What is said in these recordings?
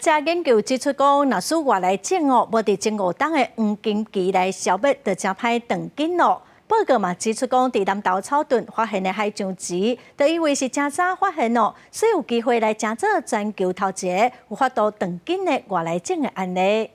這研究指出講，若使外來種哦，無佇前五冬的黃金期來消滅，就誠歹斷根咯。報告嘛指出講，佇南投草屯發現的海象蛆，就因為是誠早發現哦，所以有機會來成做全球頭一个有法度斷根的外來種的案例。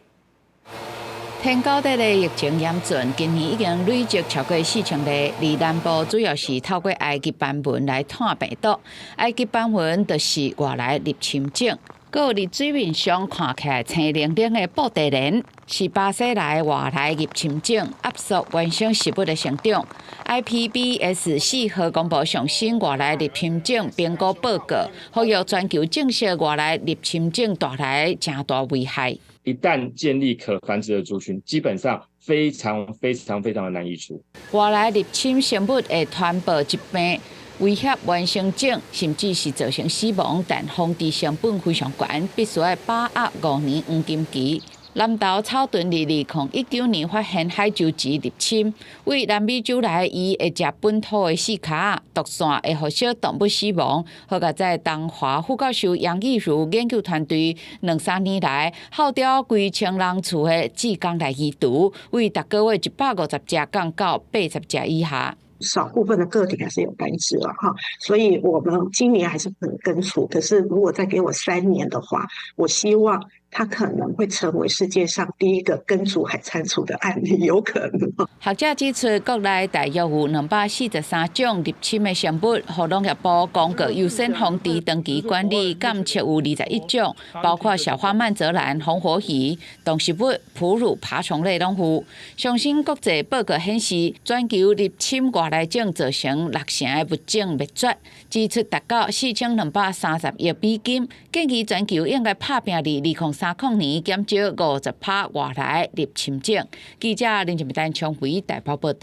天狗佇的疫情嚴峻，今年已經累積超過4000例。而南部主要是透過埃及斑蚊來傳病毒，埃及斑蚊就是外來入侵種。閣有佇水面上看起來青靈靈的布地蓮，是巴西來的外來入侵種，壓縮原生植物的成長。IPBES 4號公布上新外來入侵種評估報告，呼籲全球正視外來入侵種帶來誠大危害。一旦建立可繁殖的族群，基本上非常非常非常的難移除。外來入侵生物會傳播疾病，威脅原生種，甚至是造成死亡，但防治成本非常懸，必須愛把握5年黃金期。南投草屯佇2019年發現海鷲蛆入侵，對南美洲來，伊會食本土的四跤，毒線會予小動物死亡。好佳哉東華副教授楊義如研究團隊兩三年來，號召幾千人次的志工來移除，為逐個月150隻降到80隻以下。少部分的個體還是有繁殖了哈，所以我們今年還是很根除。可是如果再給我3年的話，我希望它可能會成為世界上第一個根除海蟾蜍的案例，有可能。學者指出，國內大約有243種入侵的生物，予農業部公告優先防治長期管理監測有21種，包括小花蔓澤蘭、紅火蟻、動植物、哺乳爬蟲類攏有。上新國際報告顯示，全球入侵外來種造成六成的物種滅絕，支出達到4230億美金。建議全球應該拍拚佇2030年減少50趴外來入侵種。記者林靜丹昌輝台北報道。